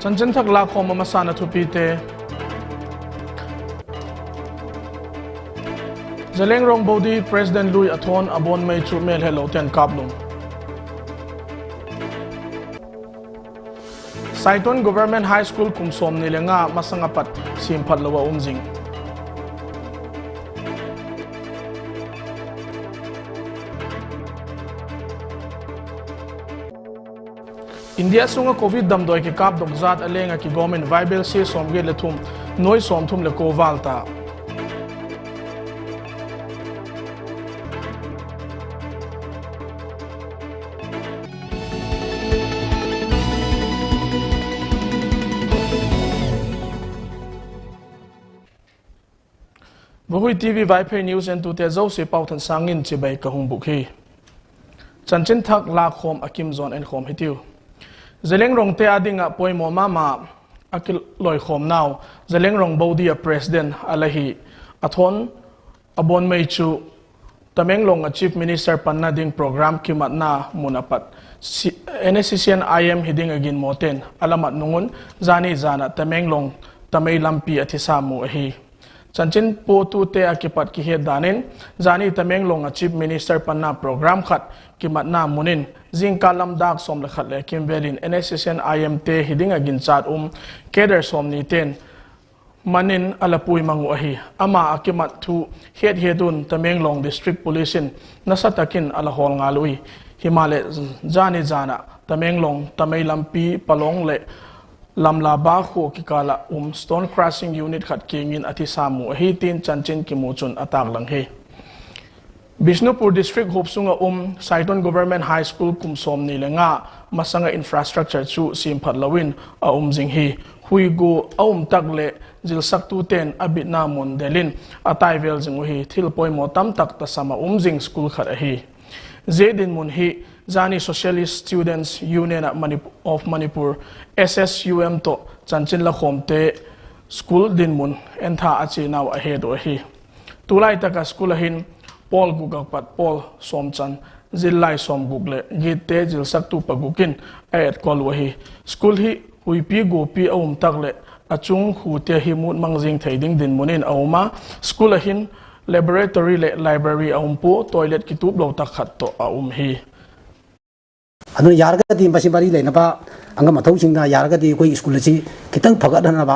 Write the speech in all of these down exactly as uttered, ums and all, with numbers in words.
Chanchin thak lâkkhawm a masana thupite. Zeliangrong Bodi President lui a thawn a bawn mei chu mêlhetlote'n kâplum. Saiton Government High School kum sawmni le nga masang a pat siamphat lo ah um zing. India sung ah Covid damdawi kikâpdok zat a leng ah kigawm in vaibelsia sawmgiat le thum, nuai sawmthum le kua vâl ta. Vahui TV Vaiphei News entute zosia Pauthansâng in chibai ka hung bûk hi. Chanchin thak lâkkhawm a kim zaw'n enkhawm hitiu. Zeliangrongte â ding ah poimaw ma ma a kiloikhawmnau, Zeliangrong Bodi ah President a la hi, a thawn a bawn mei chu Tamenglong ah Chief Minister panna ding program kimatna mun a pat, NSCN-IM hi ding ah ginmawte'n a la mat nung un, zani jan ah Tamenglong Tamei lampi a thisa mu ahi. Chanchin puatute a kipat kihet dan in, zani Tamenglong ah Chief Minister panna program khat kimatna mun in, zingkal lam dâk sawm le khat leh kimvêl in NSCN-IMte hi ding ah ginchat um cadre sawmnite'n man in a la pui mang uh ahi. Ama a kimat thu het het un Tamenglong District Police in nasa tak in a la hawl ngal ui. Himaleh, zani jan ah Tamenglong Tamei lampi Palong leh Lamlaba khua kikâl ah um stone crushing unit khat kiang in a thisa mu ahi tin chanchin kimu chun a tâklang hi. Bishnupur District huap sung ah um Saiton Government High School kum sawmni le nga masang ah infrastructure chu siamphat lo in a um zing hi. Hui gua a um tak leh zilsaktute'n a bitna mun del in a tai vêl zing uhi. Thil poimaw tamtak tasam ah um zing school khat ahi. Zia dinmun hi zani Socialist Students Union of Manipur, SSUM tawh chanchin lakhawmte school dinmun entha a chianau a het uh ahi. Tulai tak ah school ah hin pawl guk a pat pawl sawmchan, zillai sawmguk leh gitte zilsaktu paguk in a etkol uh ahi. School hi huipi guapi a um tak leh a chung khute hi mut mang zing thei ding dinmun in a um a, school ah hin laboratory leh library a um pua, toilet kitup lo tak khat tawh a um hi. ꯑꯗꯨꯅ ꯌꯥꯔꯒꯗꯤ ꯃꯁꯤ ꯃꯔꯤ ꯂꯩꯅꯕ ꯑꯉꯝ ꯑꯊꯧꯁꯤꯡꯅ ꯌꯥꯔꯒꯗꯤ ꯑꯩꯈꯣꯏ ꯁ꯭ꯀꯨꯜ ꯑꯁꯤ ꯈꯤꯇꯪ ꯐꯒꯠꯍꯟꯅꯕ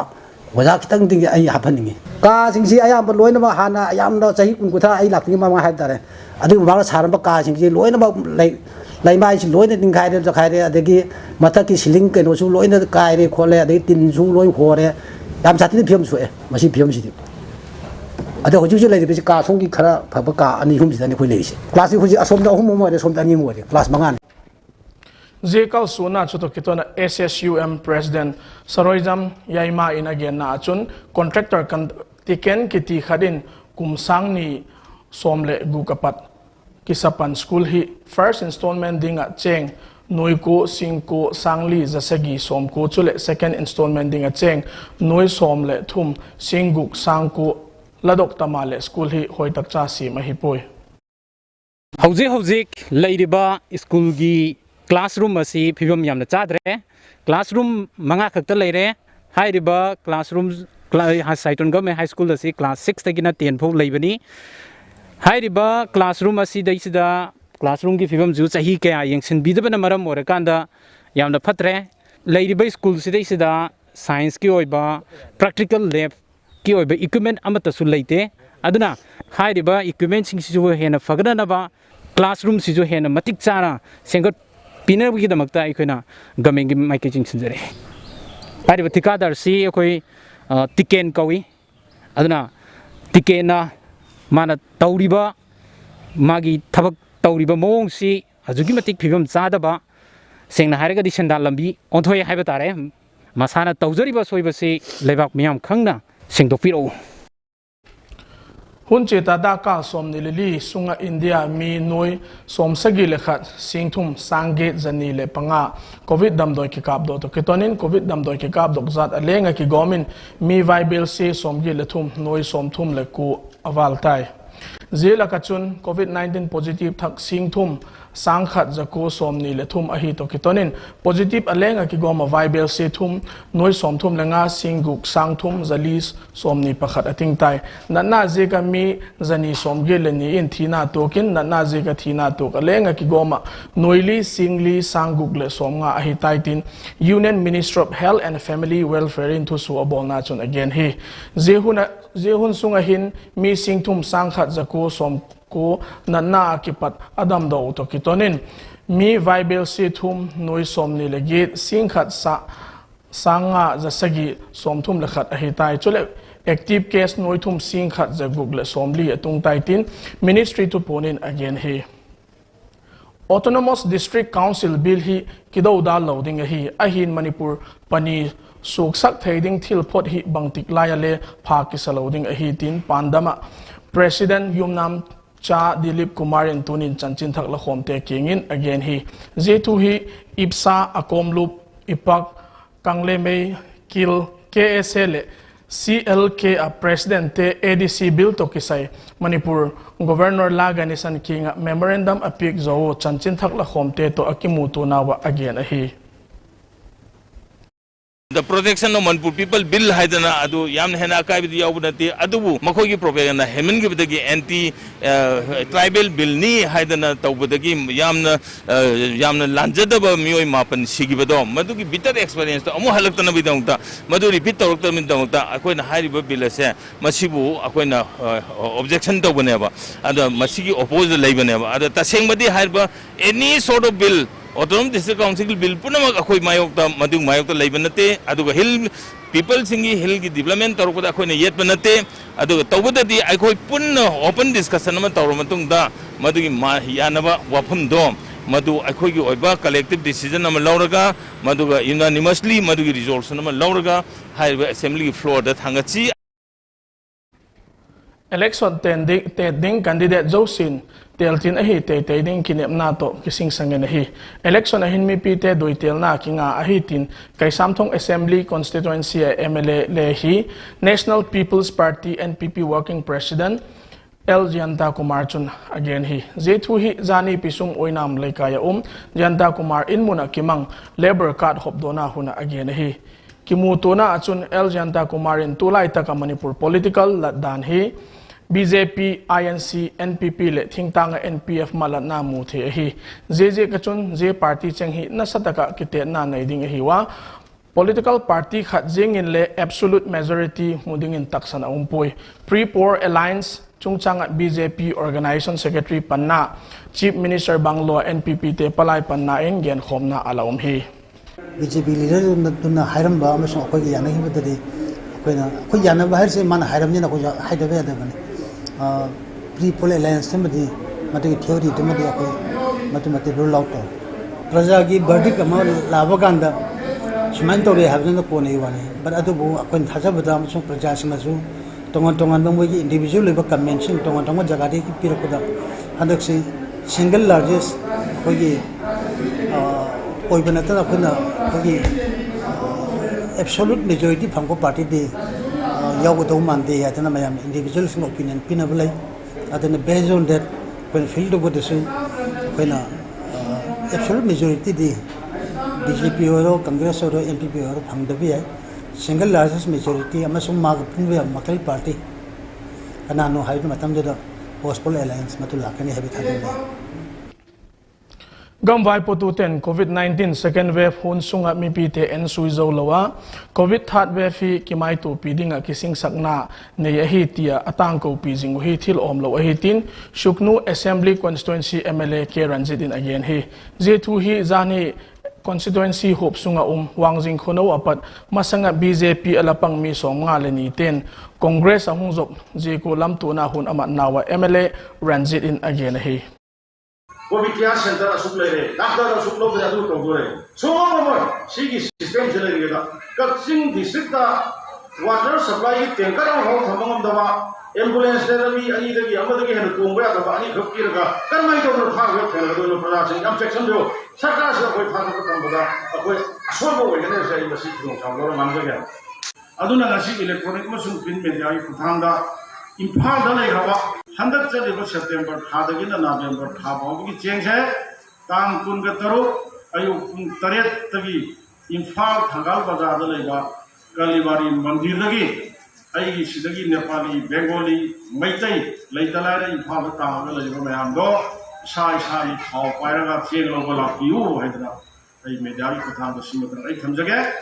ꯑꯣꯖꯥ ꯈꯤꯇꯪꯗꯤ ꯑꯩ ꯍꯥꯞꯍꯟꯅꯤꯡꯉꯤ꯫ ꯀꯥꯁꯤꯡꯁꯤ ꯑꯌꯥꯝꯕ ꯂꯣꯏꯅꯃꯛ ꯍꯥꯟꯅ ꯌꯥꯝꯅ ꯆꯍꯤ ꯀꯨꯟ ꯀꯨꯟꯊ꯭ꯔꯥ ꯑꯩ ꯂꯥꯛꯇ꯭ꯔꯤꯉꯩ ꯃꯃꯥꯡ ꯍꯥꯏꯕ ꯇꯥꯔꯦ, ꯑꯗꯨꯒꯤ ꯃꯃꯥꯡꯗ ꯁꯥꯔꯝꯕ ꯀꯥꯁꯤꯡꯁꯤ ꯂꯣꯏꯅꯃꯛ ꯂꯩ-, ꯂꯩꯃꯥꯏꯁꯤ ꯂꯣꯏꯅ ꯅꯤꯡꯈꯥꯏꯔꯦ, ꯆꯈꯥꯏꯔꯦ, ꯑꯗꯒꯤ ꯃꯊꯛꯀꯤ ceiling ꯀꯩꯅꯣꯁꯨ ꯂꯣꯏꯅ ꯀꯥꯏꯔꯦ ꯈꯣꯠꯂꯦ, ꯑꯗꯒꯤ ꯇꯤꯟꯁꯨ ꯂꯣꯏ ꯍꯣꯔꯦ꯫ ꯌꯥꯝ ꯁꯥꯊꯤꯅ ꯐꯤꯕꯝ ꯁꯣꯛꯑꯦ ꯃꯁꯤ ꯐꯤꯕꯝꯁꯤꯗꯤ꯫ ꯑꯗꯣ ꯍꯧꯖꯤꯛ ꯍꯧꯖꯤꯛ ꯂꯩꯔꯤꯕꯁꯤ ꯀꯥ ꯁꯣꯝꯒꯤ ꯈꯔ ꯐꯕ ꯀꯥ ꯑꯅꯤ ꯑꯍꯨꯝꯁꯤꯗꯅꯤ ꯑꯩꯈꯣꯏ ꯂꯩꯔꯤꯁꯦ꯫ Class ꯁꯤ ꯍꯧꯖꯤꯛ ꯑꯁꯣꯝꯗ ꯑꯍꯨꯝ ꯑꯃ ꯑꯣꯏꯔꯦ, ꯁꯣꯝꯗ ꯑꯅꯤ ꯑꯃ ꯑꯣꯏꯔꯦ, class ꯃꯉꯥꯅꯤ꯫ Zia kalsuanna chu tawh kiton ah SSUM President Saroijam Yaima in a genna ah chun contractor kan Tiken kiti khat in kum sâng ni sawm leh guk a pat kisa pan school hi first installment ding ah chêng nuai kua sîng kua sâng li za sagi sawmkua chuleh second installment ding ah chêng nuai sawm leh thum sîng guk sâng kua ladok ta maleh school hi hoi tak cha siam ahi puai. ꯍꯧꯖꯤꯛ ꯍꯧꯖꯤꯛ ꯂꯩꯔꯤꯕ ꯁ꯭ꯀꯨꯜꯒꯤ classroom ꯑꯁꯤ ꯐꯤꯕꯝ ꯌꯥꯝꯅ ꯆꯥꯗ꯭ꯔꯦ꯫ Classroom ꯃꯉꯥ ꯈꯛꯇ ꯂꯩꯔꯦ꯫ ꯍꯥꯏꯔꯤꯕ classroom, ꯀ꯭ꯂꯥ-, Saiton Government High School ꯑꯁꯤ class six ꯇꯒꯤꯅ ten ꯐꯥꯎ ꯂꯩꯕꯅꯤ꯫ ꯍꯥꯏꯔꯤꯕ classroom ꯑꯁꯤꯗꯩꯁꯤꯗ classroomꯒꯤ ꯐꯤꯕꯝꯁꯨ ꯆꯍꯤ ꯀꯌꯥ ꯌꯦꯡꯁꯤꯟꯕꯤꯗꯕꯅ ꯃꯔꯝ ꯑꯣꯏꯔꯀꯥꯟꯗ ꯌꯥꯝꯅ ꯐꯠꯇ꯭ꯔꯦ꯫ ꯂꯩꯔꯤꯕ ꯁ꯭ꯀꯨꯜꯁꯤꯗꯩꯁꯤꯗ scienceꯀꯤ ꯑꯣꯏꯕ practical labꯀꯤ ꯑꯣꯏꯕ equipment ꯑꯃꯠꯇꯁꯨ ꯂꯩꯇꯦ꯫ ꯑꯗꯨꯅ ꯍꯥꯏꯔꯤꯕ equipmentꯁꯤꯡꯁꯤꯁꯨ ꯍꯦꯟꯅ ꯐꯒꯠꯅꯅꯕ, classroomꯁꯤꯁꯨ ꯍꯦꯟꯅ ꯃꯇꯤꯛ ꯆꯥꯅ ꯁꯦꯝꯒꯠꯄꯤꯅꯕꯒꯤꯗꯃꯛꯇ ꯑꯩꯈꯣꯏꯅ governmentꯀꯤ ꯃꯥꯏꯀꯩ ꯆꯤꯡꯁꯤꯟꯖꯔꯤ꯫ ꯍꯥꯏꯔꯤꯕ ꯊꯤꯀꯥꯗꯥꯔꯁꯤ ꯑꯩꯈꯣꯏ, ꯑ, ꯇꯤꯀꯦꯟ ꯀꯧꯏ꯫ ꯑꯗꯨꯅ ꯇꯤꯀꯦꯟꯅ ꯃꯥꯅ ꯇꯧꯔꯤꯕ, ꯃꯥꯒꯤ ꯊꯕꯛ ꯇꯧꯔꯤꯕ ꯃꯑꯣꯡꯁꯤ ꯑꯗꯨꯛꯀꯤ ꯃꯇꯤꯛ ꯐꯤꯕꯝ ꯆꯥꯗꯕ, ꯁꯦꯡꯅ ꯍꯥꯏꯔꯒꯗꯤ ꯁꯦꯟꯗꯥꯟ ꯂꯝꯕꯤ ꯑꯣꯟꯊꯣꯛꯑꯦ ꯍꯥꯏꯕ ꯇꯥꯔꯦ꯫ ꯃꯁꯥꯅ ꯇꯧꯖꯔꯤꯕ ꯑꯁꯣꯏꯕꯁꯤ ꯂꯩꯕꯥꯛ ꯃꯤꯌꯥꯝ ꯈꯪꯅ ꯁꯦꯡꯗꯣꯛꯄꯤꯔꯛꯎ꯫ Hun chia ta da kâ sawmni le li sung ah India mi nuai sawmsagi le khat, sîng thum sâng giat za ni leh panga Covid damdawi kikâpdok tawh kiton in Covid damdawi kikâpdok zat a leng ah kigawm in mi vaibelsia sawmgiat le thum, nuai sawmthum le kua a vâl tai. Zia lak ah chun Covid nineteen positive thak sîng thum, sâng khat za kua sawmni leh thum ahi tawh kiton in, positive a leng ah kigawm ah vaibelsia thum, nuai sawmthum le nga, sîng guk, sâng thum, za li, sawmni pakhat a ting tai. Natna ziak ah mi za ni sawmgiat leh ni in thina tuak in, natna ziak ah thina tuak a leng ah kigawm ah nuai li, sîng li, sâng guk leh sawmnga ahi tai tin, Union Ministry of Health and Family Welfare in thusua a bawlna chun a gen hi. Zia hun sung ah hin mi sîng thum, sâng khat za kua sawmkua natna ah kipat a damdaw uh tawh kiton in, mi vaibelsia thum, nuai sawmni leh giat, sîng khat, sâng nga, za sagi, sawmthum leh khat ahi tai. Chuleh active case nuai thum, sîng khat, za guk leh sawmli a tung tai tin, Ministry thupuan in a gen hi. Autonomous District Council Bill hi kido dâl lo ding ahi. Ahi'n Manipur pani suaksak thei ding thil phot hi bangtik lai ah le pha kisa lo ding ahi tin pandam ah President Yumnam Cha Dilip Kumar in tuni'n chanchinthak lakhawmte kiang in a gen hi. Zia thu hi IPSA, Akomlup, IPAK, Kanglemei, KIL, KSA leh CLK ah Presidentte ADC Bill tawh kisai Manipur Governor La Ganesan kiang ah memorandum a piak zaw uh chanchinthak lakhawmte tawh a kimutuanau ah a gen ahi. The Protection of Manipur People Bill ꯍꯥꯏꯗꯅ ꯑꯗꯨ ꯌꯥꯝꯅ ꯍꯦꯟꯅ ꯑꯀꯥꯏꯕꯗꯤ ꯌꯥꯎꯕ ꯅꯠꯇꯦ꯫ ꯑꯗꯨꯕꯨ ꯃꯈꯣꯏꯒꯤ propaganda ꯍꯦꯟꯃꯟꯈꯤꯕꯗꯒꯤ anti, ꯑ, tribal billꯅꯤ ꯍꯥꯏꯗꯅ ꯇꯧꯕꯗꯒꯤ ꯌꯥꯝꯅ, ꯑ, ꯌꯥꯝꯅ ꯂꯥꯟꯖꯗꯕ ꯃꯤꯑꯣꯏ ꯃꯥꯄꯟ ꯁꯤꯈꯤꯕꯗꯣ, ꯃꯗꯨꯒꯤ bitter experienceꯇꯣ ꯑꯃꯨꯛ ꯍꯜꯂꯛꯇꯅꯕꯒꯤꯗꯃꯛꯇ, ꯃꯗꯨ repeat ꯇꯧꯔꯛꯇꯅꯕꯒꯤꯗꯃꯛꯇ ꯑꯩꯈꯣꯏꯅ ꯍꯥꯏꯔꯤꯕ bill ꯑꯁꯦ, ꯃꯁꯤꯕꯨ ꯑꯩꯈꯣꯏꯅ, ꯑ, objection ꯇꯧꯕꯅꯦꯕ꯫ ꯑꯗ ꯃꯁꯤꯒꯤ opposeꯗ ꯂꯩꯕꯅꯦꯕ꯫ ꯑꯗ ꯇꯁꯦꯡꯕꯗꯤ ꯍꯥꯏꯔꯤꯕ any sort of bill, Autonomous District Councilꯒꯤ bill ꯄꯨꯝꯅꯃꯛ ꯑꯩꯈꯣꯏ ꯃꯥꯌꯣꯛꯇ, ꯃꯗꯨꯒꯤ ꯃꯥꯌꯣꯛꯇ ꯂꯩꯕ ꯅꯠꯇꯦ꯫ ꯑꯗꯨꯒ hill peopleꯁꯤꯡꯒꯤ, hillꯒꯤ development ꯇꯧꯔꯛꯄꯗ ꯑꯩꯈꯣꯏꯅ ꯌꯦꯠꯄ ꯅꯠꯇꯦ꯫ ꯑꯗꯨꯒ ꯇꯧꯕꯗꯗꯤ ꯑꯩꯈꯣꯏ ꯄꯨꯟꯅ open discussion ꯑꯃ ꯇꯧꯔ ꯃꯇꯨꯡꯗ ꯃꯗꯨꯒꯤ ꯃꯥ-, ꯌꯥꯅꯕ ꯋꯥꯐꯝꯗꯣ, ꯃꯗꯨ ꯑꯩꯈꯣꯏꯒꯤ ꯑꯣꯏꯕ collective decision ꯑꯃ ꯂꯧꯔꯒ, ꯃꯗꯨꯒ unanimously ꯃꯗꯨꯒꯤ resolution ꯑꯃ ꯂꯧꯔꯒ ꯍꯥꯏꯔꯤꯕ assemblyꯒꯤ floorꯗ ꯊꯥꯡꯒꯠꯁꯤ꯫ Election ꯇꯦꯟ ꯗꯤ-, ꯇꯦꯟ ding candidate ꯖꯣꯁꯤꯟ ꯇꯦꯜ ꯇꯤꯟ ꯑꯍꯤ ꯇꯦ ꯇꯦ ding ꯀꯤꯅꯦꯞꯅ ꯇꯣ ꯀꯤꯁꯤꯡ ꯁꯪꯒꯦꯅ ꯍꯤ꯫ Election ꯑꯍꯤꯟ ꯃꯤꯄꯤ ꯇꯦ ꯗꯣꯏ ꯇꯦꯜꯅ ꯀꯤꯉꯥ ꯑꯍꯤ ꯇꯤꯟ ꯀꯩꯁꯥꯝꯊꯣꯡ Assembly Constituency MLA ꯂꯦ ꯍꯤ National People's Party, NPP Working President L Jayanta Kumar chun a gen hi. Zia thu hi zani Pisum Oinam Leikai a um Jayanta Kumar in mun a kimang Labour Card hopdona hun a a gen ahi. Kimutuana ah chun L Jayanta Kumar in tulai tak a Manipur political latdan hi BJP, INC, NPP leh thingtâng a NPF malatna mu thei ahi. Ziaziak a chun zia party cheng hi nasa tak ah kitetna nei ding ahi ua, political party khat ziang in le absolute majority mu dingin taksan a um puai. Pre-poll alliance chungchâng ah BJP Organisation Secretary panna, Chief Minister bungalow NPPte palai panna in genkhawmna a la um hi. BJP leaderꯗꯨꯅ ꯍꯥꯏꯔꯝꯕ ꯑꯃꯁꯨꯡ ꯑꯩꯈꯣꯏꯒ ꯌꯥꯅꯈꯤꯕꯗꯗꯤ, ꯑꯩꯈꯣꯏꯅ, ꯑꯩꯈꯣꯏ ꯌꯥꯅꯕ ꯍꯥꯏꯔꯤꯁꯦ ꯃꯥꯅ ꯍꯥꯏꯔꯕꯅꯤꯅ ꯑꯩꯈꯣꯏꯁꯨ ꯍꯥꯏꯗꯕ ꯌꯥꯗꯕꯅꯤ꯫ ꯑ, pre-poll allianceꯇꯨꯃꯗꯤ, ꯃꯗꯨꯒꯤ theoryꯗꯨꯃꯗꯤ ꯑꯩꯈꯣꯏ ꯃꯗꯨꯃꯗꯤ rule out ꯇꯧꯔꯦ꯫ ꯄ꯭ꯔꯖꯥꯒꯤ verdict ꯑꯃ ꯂꯥꯛꯄ ꯀꯥꯟꯗ ꯁꯨꯃꯥꯏꯅ ꯇꯧꯔꯦ ꯍꯥꯏꯕꯗꯨꯅ ꯀꯣꯟꯅꯒꯤ ꯋꯥꯅꯤ꯫ But ꯑꯗꯨꯕꯨ ꯑꯩꯈꯣꯏꯅ ꯊꯥꯖꯕꯗ ꯑꯃꯁꯨꯡ ꯄ꯭ꯔꯖꯥꯁꯤꯡꯅꯁꯨ ꯇꯣꯉꯥꯟ ꯇꯣꯉꯥꯟꯕ ꯃꯣꯏꯒꯤ individual ꯑꯣꯏꯕ commentꯁꯤꯡ ꯇꯣꯉꯥꯟ ꯇꯣꯉꯥꯟꯕ ꯖꯒꯥꯗꯒꯤ ꯄꯤꯔꯛꯄꯗ ꯍꯟꯗꯛꯁꯤ single largest ꯑꯩꯈꯣꯏꯒꯤ, ꯑ, ꯑꯣꯏꯕ ꯅꯠꯇꯅ ꯑꯩꯈꯣꯏꯅ ꯑꯩꯈꯣꯏꯒꯤ, ꯑ, absolute majority ꯐꯪꯕ partyꯗꯤ, ꯑ, ꯌꯥꯎꯒꯗꯧ ꯃꯥꯟꯗꯦ ꯍꯥꯏꯗꯅ ꯃꯌꯥꯝꯅ individualꯁꯤꯡ opinion ꯄꯤꯅꯕ ꯂꯩ꯫ ꯑꯗꯨꯅ based on that ꯑꯩꯈꯣꯏꯅ feel ꯇꯧꯕꯗꯁꯨ ꯑꯩꯈꯣꯏꯅ, ꯑ, absolute majorityꯗꯤ BJP ꯑꯣꯏꯔꯣ, Congress ꯑꯣꯏꯔꯣ, NPP ꯑꯣꯏꯔꯣ ꯐꯪꯗꯕ ꯌꯥꯏ꯫ Single largest majority ꯑꯃꯁꯨꯡ ꯃꯥꯒ ꯄꯨꯟꯕ ꯌꯥꯕ ꯃꯈꯜ party ꯀꯅꯥꯅꯣ ꯍꯥꯏꯕ ꯃꯇꯝꯗꯨꯗ post poll alliance ꯃꯗꯨ ꯂꯥꯛꯀꯅꯤ ꯍꯥꯏꯕ ꯊꯥꯖꯩ꯫ Gam vaipotute'n Covid nineteen second wave hun sung ah mipite ensui zo lo a, Covid third wave hi kimaituapi ding ah kisingsakna nei ahi ti ah a tangkopi zing uh hi thil awm lo ahi tin, Sugnu Assembly Constituency MLA K Ranjit in a gen hi. Zia thu hi zani constituency huap sung ah um Wangjing Khunou a pat masang ah BJP a la pang mi sawmnga le nite'n Congress a hung zop ziak ua lamtuana hun a matnau ah MLA Ranjit in a gen ahi. Covid care center a suk lei le, doctor a suk lo te a du to du le. So, mo, mo, sigi system se lei le da. Kaching district a water supply tanker a hau tham ngam da ma. Ambulance le mi ani da gi, ama da gi han tuang ba ya da ma, ani khop ki da. Kan mai to no tha we thang do no pra sing am section do. Sarkar se koi tha ka tam ba da. Koi so bo we ne se ma si dong sa lo man ga. Aduna ngasi electronic amasung print media hi khuthangda Imphal da lei kha ba, handak chat liba September tha dagin a November tha bawk ki cheng se, tang kun ka taruk, ayu pung taret tagi, Imphal Thangal Bazar da lei ba, Kalibari Mandir dagi, ai sidagi Nepali, Bengali, Meitei, lei ta lai da Imphal da tang ka lei ba mayam do, sai sai thau pai ra ka cheng lo ba la piu, hai da, ai media i ka thang da sima da ai tham jage.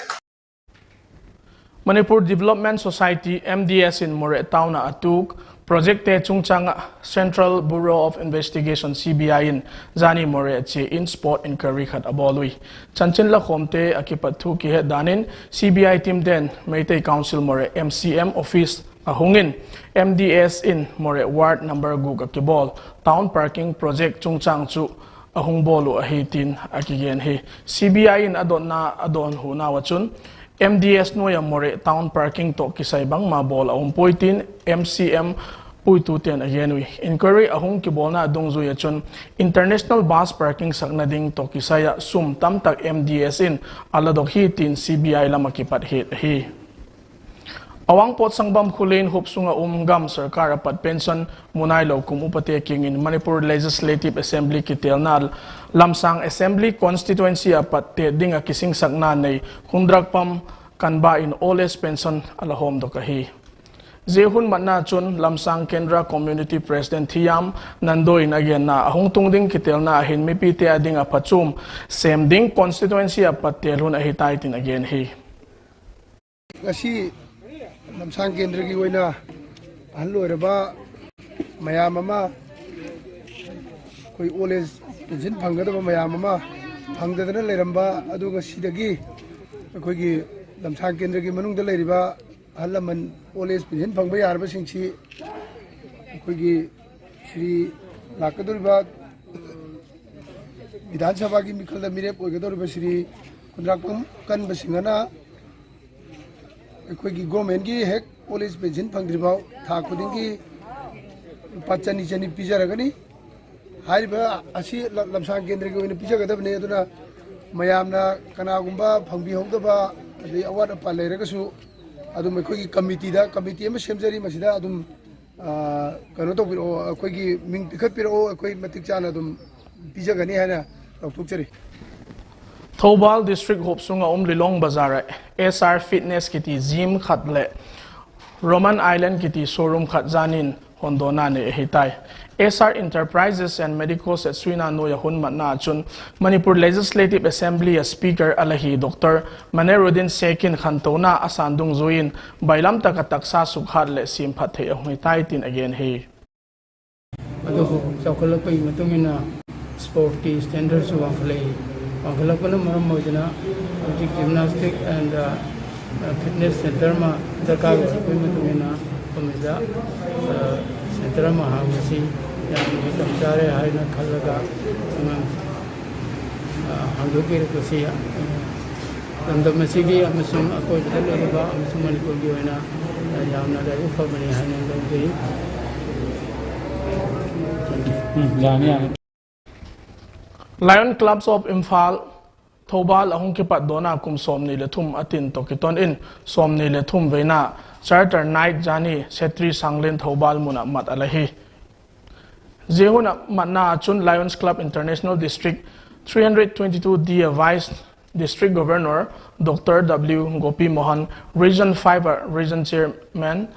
Manipur Development Society, M D S in Moreh Town ah a tuk project te chungchâng ah Central Bureau of Investigation, C B I in zani Moreh chia in spot inquiry khat a bawl ui. Chanchin lakhawmte a kipat thu kihet dan in C B I team ten Meitei Council Moreh M C M office a hung in M D S in Moreh ward number guk ah kibawl town parking project chungchâng chu a hung bawl uh ahi tin a kigen hi. C B I in a dotna a dawnhunau ah chun M D S nuai ah Moreh town parking tawh kisai bangma bawl a um puai tin M C M puitute'n a gen ui. Inquiry a hung kibawlna dungzui ah chun international bus parking sakna ding tawh kisai ah sum tamtak M D S in a ladok hi tin C B I lam ah kipat het ahi. Awangpawt Sangbam Khullen huap sung ah um gam sorkar ah pat pension mu nailo kum upate kiang in Manipur Legislative Assembly kitelna Lamsang Assembly Constituency ah pat tet ding ah kisingsakna nei Kundrakpam Kanba in old age pension a la hawmdok ahi. Zia hun matna chun Lamsang Kendra Community President Thiam Nando in a genna a hung tung ding kitelna ah hin mipite â ding ah phachuam sêm ding constituency ah pat tel hun ahi tai tin a gen hi. ꯉꯁꯤ ꯂꯝꯁꯥꯡ ꯀꯦꯟꯗ꯭ꯔꯒꯤ ꯑꯣꯏꯅ ꯑꯍꯜ ꯑꯣꯏꯔꯕ ꯃꯌꯥꯝ ꯑꯃ, ꯑꯩꯈꯣꯏ old age pension ꯐꯪꯒꯗꯕ ꯃꯌꯥꯝ ꯑꯃ ꯐꯪꯗꯗꯅ ꯂꯩꯔꯝꯕ ꯑꯗꯨ ꯉꯁꯤꯗꯒꯤ ꯑꯩꯈꯣꯏꯒꯤ ꯂꯝꯁꯥꯡ ꯀꯦꯟꯗ꯭ꯔꯒꯤ ꯃꯅꯨꯡꯗ ꯂꯩꯔꯤꯕ ꯑꯍꯜ ꯂꯃꯟ old age pension ꯐꯪꯕ ꯌꯥꯔꯕꯁꯤꯡꯁꯤ ꯑꯩꯈꯣꯏꯒꯤ ꯁ꯭ꯔꯤ ꯂꯥꯛꯀꯗꯧꯔꯤꯕ ꯕꯤꯙꯥꯟ ꯁꯚꯥꯒꯤ ꯃꯤꯈꯜꯗ ꯃꯤꯔꯦꯞ ꯑꯣꯏꯒꯗꯧꯔꯤꯕ ꯁ꯭ꯔꯤ ꯀꯨꯟꯗ꯭ꯔꯥꯛꯄꯝ ꯀꯟꯕ ꯁꯤꯡꯍꯅ ꯑꯩꯈꯣꯏꯒꯤ governmentꯀꯤ ꯍꯦꯛ old age pension ꯐꯪꯗ꯭ꯔꯤꯐꯥꯎ ꯊꯥ ꯈꯨꯗꯤꯡꯒꯤ ꯂꯨꯄꯥ ꯆꯅꯤ ꯆꯅꯤ ꯄꯤꯖꯔꯒꯅꯤ꯫ ꯍꯥꯏꯔꯤꯕ ꯑꯁꯤ ꯂ-, ꯂꯝꯁꯥꯡ ꯀꯦꯟꯗ꯭ꯔꯒꯤ ꯑꯣꯏꯅ ꯄꯤꯖꯒꯗꯕꯅꯤ꯫ ꯑꯗꯨꯅ ꯃꯌꯥꯝꯅ ꯀꯅꯥꯒꯨꯝꯕ ꯐꯪꯕꯤꯍꯧꯗꯕ ꯑꯗꯩ ꯑꯋꯥꯠ ꯑꯄꯥ ꯂꯩꯔꯒꯁꯨ ꯑꯗꯨꯝ ꯑꯩꯈꯣꯏꯒꯤ committeeꯗ, committee ꯑꯃ ꯁꯦꯝꯖꯔꯤ, ꯃꯁꯤꯗ ꯑꯗꯨꯝ, ꯑ, ꯀꯩꯅꯣ ꯇꯧꯕꯤꯔꯛꯑꯣ, ꯑꯩꯈꯣꯏꯒꯤ ꯃꯤꯡ ꯄꯤꯈꯠꯄꯤꯔꯛꯑꯣ, ꯑꯩꯈꯣꯏ ꯃꯇꯤꯛ ꯆꯥꯅ ꯑꯗꯨꯝ ꯄꯤꯖꯒꯅꯤ ꯍꯥꯏꯅ ꯂꯥꯎꯊꯣꯛꯆꯔꯤ꯫ Thoubal district huap sung ah um Lilong Bazar ah S R Fitness kiti gym khat leh Roman Island kiti showroom khat zan in hondona nei ahi tai. S R Enterprises and Medicos ah suina nuai ah hun matna ah chun Manipur Legislative Assembly ah Speaker a la hi Doctor Maneruddin Sheikh in khantona a san dungzui in bailam tak ah taksa sukhat leh siamphat thei a hung hi tai tin a gen hi. ꯑꯗꯨꯕꯨ ꯆꯥꯎꯈꯠꯂꯛꯄꯒꯤ ꯃꯇꯨꯡ ꯏꯟꯅ sportꯀꯤ standardꯁꯨ ꯋꯥꯡꯈꯠꯂꯛꯏ꯫ ꯋꯥꯡꯈꯠꯂꯛꯄꯅ ꯃꯔꯝ ꯑꯣꯏꯗꯨꯅ ꯍꯧꯖꯤꯛ gymnastic and, uh, fitness centre ꯑꯃ ꯗꯔꯀꯥꯔ ꯑꯣꯏꯔꯛꯄꯒꯤ ꯃꯇꯨꯡ ꯏꯟꯅ ꯃꯐꯝꯁꯤꯗ, ꯑ, centre ꯑꯃ ꯍꯥꯡꯕꯁꯤ ꯌꯥꯝꯅ ꯃꯇꯝ ꯆꯥꯔꯦ ꯍꯥꯏꯅ ꯈꯜꯂꯒ ꯑꯉꯥꯡ, ꯑ, ꯍꯥꯡꯗꯣꯛꯄꯤꯔꯛꯄꯁꯤ ꯂꯝꯗꯝ ꯑꯁꯤꯒꯤ ꯑꯃꯁꯨꯡ ꯑꯀꯣꯏꯕꯗ ꯂꯩꯔꯤꯕ ꯑꯃꯁꯨꯡ ꯃꯅꯤꯄꯨꯔꯒꯤ ꯑꯣꯏꯅ ꯌꯥꯝꯅ ꯂꯥꯏꯕꯛ ꯐꯕꯅꯤ ꯍꯥꯏꯅ ꯂꯧꯖꯩ꯫ Lions Clubs of Imphal, Thoubal a hung kipatdawna kum sawmni le thum a tin tawh kiton in sawmni le thum veina Charter Night zani Setri Sanglen Thoubal mun ah mat a la hi. Zia hun ah matna ah chun Lions Club International District three hundred twenty-two D ah Vice District Governor Doctor W Gopi Mohan, Region five ah Region Chairman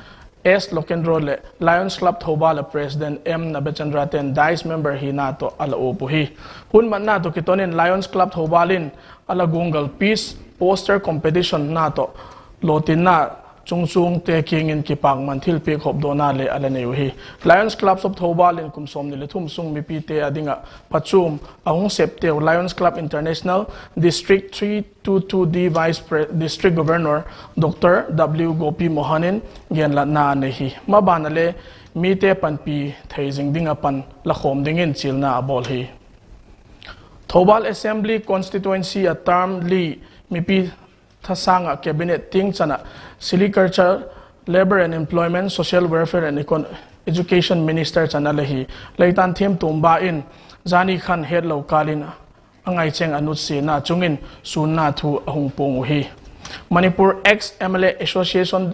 S Lokendro leh Lions Club Thoubal ah President M Nabechandra ten dais member hina tawh a la uap uhi. Hun matna tawh kiton in Lions Club Thoubal in a la guanggal peace poster competitionna tawh lawtinna chungchuangte kiang in kipâkman thilpiak hawmdawna le a la nei uhi. Lions Clubs of Thoubal in kum sawmni le thum sung mipite â ding ah phachuam a hung septeu Lions Club International District three two two D Vice Pre-, District Governor Doctor W Gopi Mohan in genlatna a nei hi. Maban ah le mite panpi thei zing ding ah pan la khawm dingin chialna a bawl hi. Thoubal Assembly Constituency ah term li mipi thasâng ah Cabinet tiang chan ah Silviculture, Labour and Employment, Social Welfare and Econ-, Education Minister chan a la hi Leitanthem Tumba in zani khan hetlo kâl in a ngaicheng a nutsiatna chung in sûnna thu a hung puang uhi. Manipur Ex-M L A Association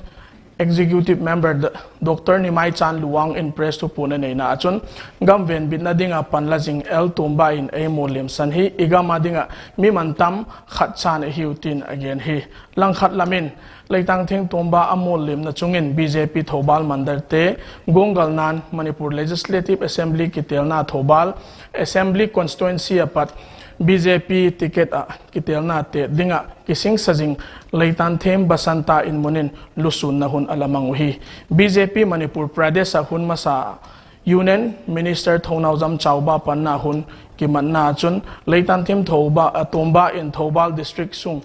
Executive Member Dr. Nimaichan Luang in press thupuan a neina ah chun, gam venbitna ding ah panla zing L Tuamba in ei mualliamsan hi i gam a ding ah mi mantam khat chan ahiu tin a gen hi. Langkhat lam in, Leitangthem Tuamba a mualliamna chung in B J P Thoubal mandarte guanggalna'n Manipur Legislative Assembly kitelna Thoubal Assembly Constituency ah pat B J P ticket ah kitelna tet ding ah kisingsa zing Leitangthem Basanta in mun in lusûnna hun a la mang uhi. B J P Manipur Pradesh ah hun masa Union Minister Thounaojam Chaoba panna hun kimatna chun Leitangthem Thouba, Tuamba in Thoubal District sung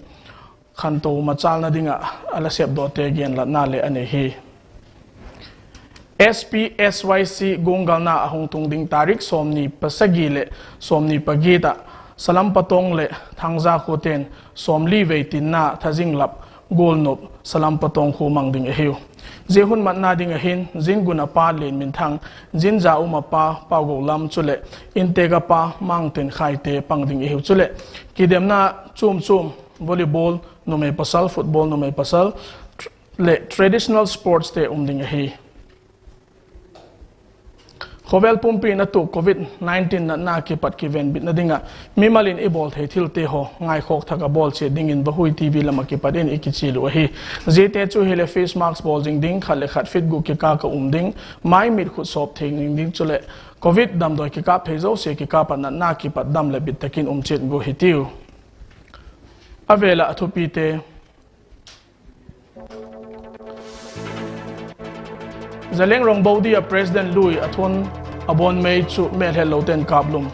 khanto machalna ding ah a la sepdawte genlatna leh a nei hi. S P S Y C guanggalna a hung tung ding tarik sawmni pasagi leh sawmni pagiat ah Salampatong leh Thangzakhuate'n sawmli vei tinna thazing lap gualnop Salampatong khua mang ding ahiu. Zia hun matna ding ah hin Zinggun a pa Lianminthang, Zinza um a pa Paugolam chuleh Intek a pa Mangtenkhaite pang ding ahiu. Chuleh kidemna chuam chuam, volleyball numei pasal, football numei pasal, leh traditional sportste um ding ahi. Khawvel pumpi in a tuak Covid nineteen natna kipat kivenbitna ding ah mimal in i bawl thei thilte haw ngaikhawk thak ah bawl chiat dingin Vahui T V lam ah kipat in i kichial uh ahi. Ziate chu hileh face mask bawl zing ding, khat leh khat feet guk kikâl ah um ding, mai mit khut sawp theng zing ding, chuleh Covid damdawi kikâp thei zosia kikâp ah natna kipat dam leh bit tak in um chiat gua hitiu. A vêl ah a thupite. Zeliangrong Bodi ah President lui a thun a bawn mei chu mêlhellote'n kâplum.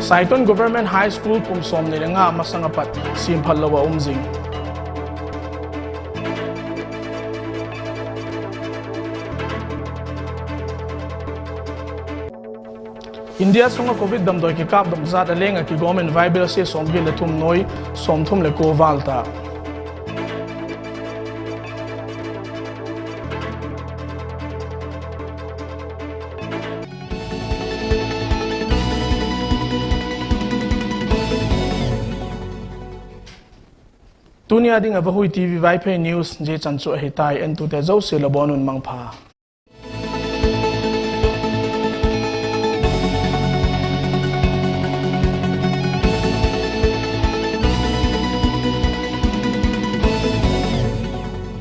Saiton Government High School kum sawmni le nga masang ah pat siamphat lo ah um zing. India sung ah Covid damdawi kikâp dam zat a leng ah kigawm in vaibelsia sawmgiat le thum nuai sawmthum le kua vâl ta. Tuni a ding ah Vahui T V Vaiphei news zia chan chu ahi tai, entute zosia la bawn un mangpha.